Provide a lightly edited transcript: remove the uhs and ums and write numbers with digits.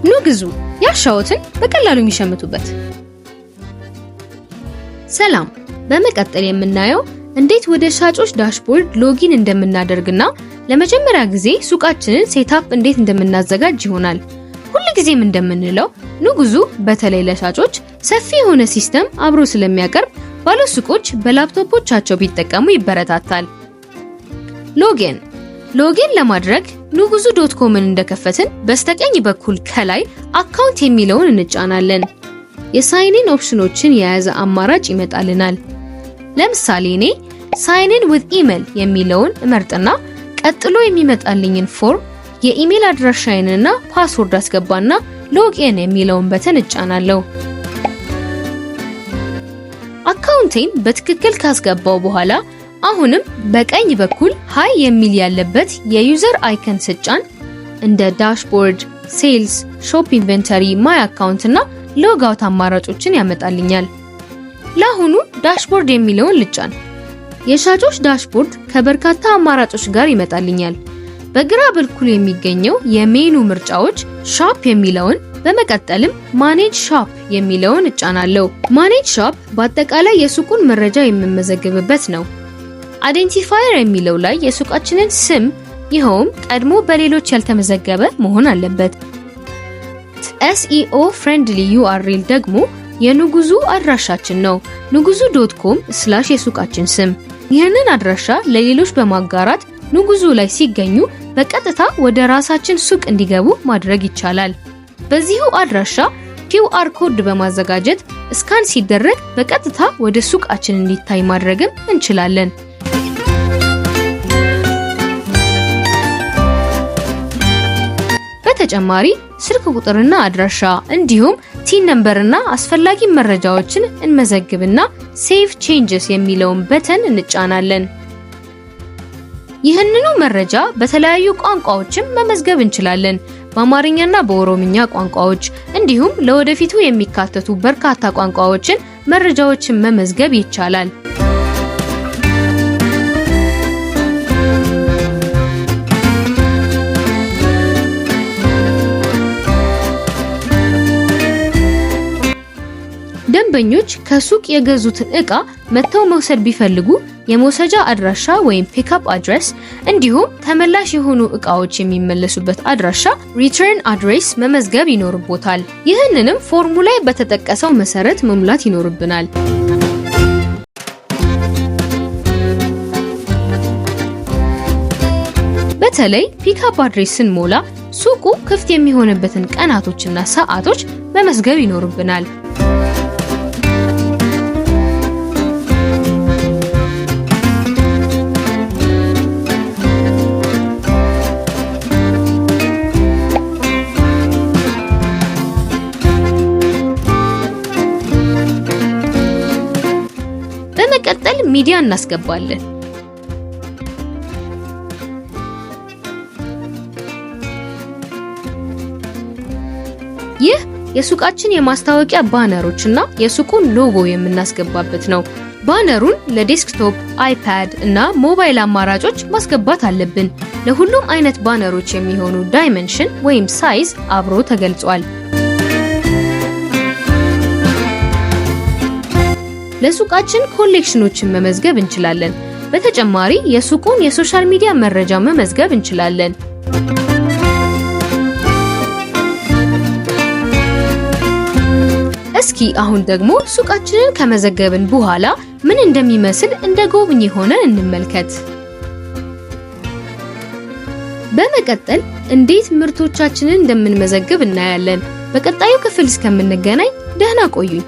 ኑ ግዙ፣ ያሻዎትን በቀላሉ የሚሸምቱበት። ሰላም። በመቀጠል የምናየው እንዴት ወደ ሻጮች dashboard login እንደምናደርግና ለመጀመሪያ ጊዜ ሱቃችንን setup እንዴት እንደምናዘጋጅ ይሆናል። ሁልጊዜም እንደምንለው ኑ ግዙ በተለይ ለሻጮች ሰፊ የሆነ system አብሮ ስለሚያቀርብ ባለሱቆች በላፕቶፖቻቸው ቢጠቀሙ ይበረታታል። Login ለማድረግ nuguzu.com ን እንደከፈትን በስተቀኝ በኩል ከላይ account የሚለውን እንጫናለን። የ sign in option ኦችን የያዘ አማራጭ ይመጣልናል። ለምሳሌ እኔ sign in with email የሚለውን እመርጥና ቀጥሎ የሚመጣልኝን form የኢሜል አድራሻዬንና password አስገባና log in የሚለውን button እጫናለሁ። Account ኤን በትክክል ካስገባው በኋላ አሁንም በቀኝ በኩል "Hi" የሚል ያለበት የ user icon ስጫን እንደ dashboard፣ sales፣ shop inventory፣ my account እና log out አማራጮችን ያመጣልኛል። ለአሁኑ dashboard የሚለውን ልጫን። የሻጮች dashboard ከበርካታ አማራጮች ጋር ይመጣልኛል። በግራ በኩል የሚገኘው የሜኑ ምርጫዎች shop የሚለውን፣ በመቀጠልም manage shop የሚለውን እጫናለሁ። Manage shop በአጠቃላይ የሱቁን መረጃ የምመዘግብበት ነው። Identifier የሚለው ላይ የሱቃችንን ስም፣ ይኸውም ቀድሞ በሌሎች ያልተመዘገበ መሆን አለበት። SEO friendly URL ደግሞ የኑጉዙ አድራሻችን ነው። nuguzu.com/ የሱቃችን ስም። ይህንን አድራሻ ለሌሎች በማጋራት ኑጉዙ ላይ ሲገኙ በቀጥታ ወደ ራሳችን ሱቅ እንዲገቡ ማድረግ ይቻላል። በዚሁ አድራሻ QR code በማዘጋጀት scan ሲደረግ በቀጥታ ወደ ሱቃችን እንዲታይ ማድረግም እንችላለን። በተጨማሪ ስልክ ቁጥርና አድራሻ እንዲሁም TIN number ና አስፈላጊ መረጃዎችን እንመዘግብና save changes የሚለውን button እንጫናለን። ይህንኑ መረጃ በተለያዩ ቋንቋዎችም መመዝገብ እንችላለን። በአማርኛና በኦሮምኛ ቋንቋዎች እንዲሁም ለወደፊቱ የሚካተቱ በርካታ ቋንቋዎችን መረጃዎችን መመዝገብ ይቻላል። ደንበኞች ከሱቅ የገዙትን ዕቃ መጥተው መውሰድ ቢፈልጉ የመውሰጃ አድራሻ ወይም pickup address እንዲሁም ተመላሽ የሆኑ ዕቃዎች የሚመለሱበት አድራሻ return address መመዝገብ ይኖርቦታል። ይህንንም ፎርሙ ላይ በተጠቀሰው መሰረት መሙላት ይኖርብናል። በተለይ pickup address ስንሞላ ሱቁ ክፍት የሚሆንበትን ቀናቶችና ሰዓቶች መመዝገብ ይኖርብናል። በመቀጠል ሚዲያ እናስገባለን። ይህ የሱቃችን የማስታወቂያ banner ኦች እና የሱቁን ሎጎ የምናስገባበት ነው። Banner ኡን ለ desktop፣ iPad እና ሞባይል አማራጮች ማስገባት አለብን። ለሁሉም አይነት banner ኦች የሚሆኑ dimension ወይም size አብሮ ተገልጿል። ለሱቃችን collection ኦችን መመዝገብ እንችላለን። በተጨማሪ የሱቁን የ social media መረጃ መመዝገብ እንችላለን። እስኪ አሁን ደግሞ ሱቃችንን ከመዘገብን በኋላ ምን እንደሚመስል እንደ ጎብኚ ሆነን እንመልከት። በመቀጠል እንዴት ምርቶቻችንን እንደምንመዘግብ እናያለን። በቀጣዩ ክፍል እስከምንገናኝ ደህና ቆዩኝ።